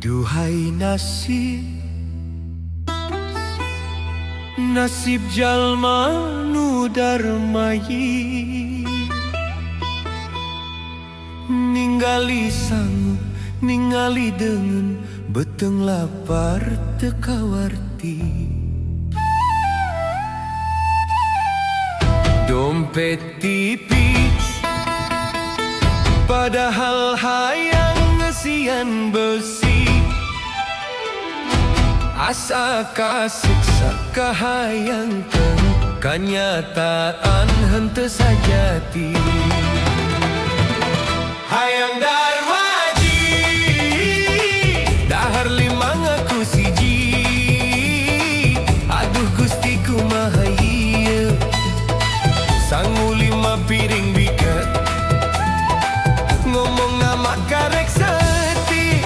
Duhai nasib, nasib jalma nu darmaji, ningali sangu, ningali deungeun, beuteung lapar teu kawarti. Dompet tipis, padahal hayang ngeusian besi. Asa kasiksa kahayangkeun, kanyataan henteu sajati. Hayang darmaji, dahar lima ngaku siji. Aduh Gusti, kumaha ieu? Sangu lima piring bika, ngomongna mah karek saeutik.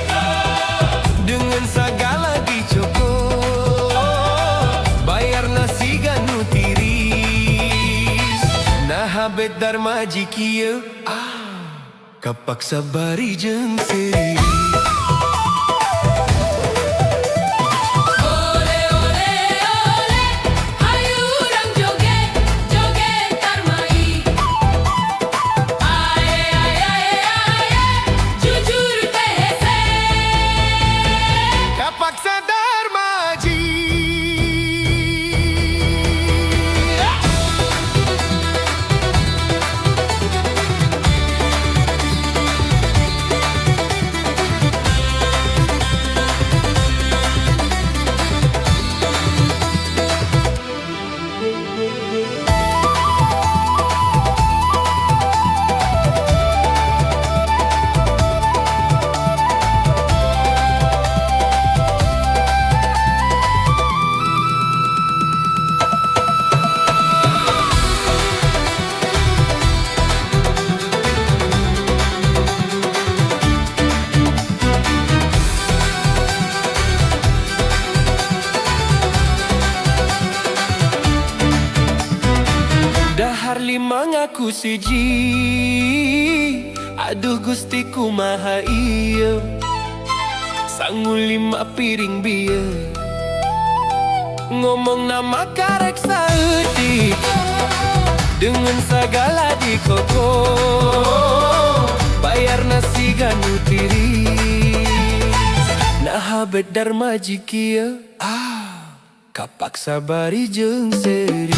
Deungeun sagala dicokot, bayarna siga nu tiris. Naha bet darmaji kieu? Ah, kapaksa bari jeung seuri. Ole ole ole, hayu urang joget, joget Tarmaji. Ae ae ae ae, jujur teh hese. Kapaksa darmaji. Dahar lima ngaku siji. Aduh Gusti, kumaha ieu? Sangu lima piring bir, ngomongna mah karek saeutik. Deungeun sagala dikokop, bayarna siga nu tiris. Naha bet darmaji kieu? Ah, kapaksa bari jeung seuri.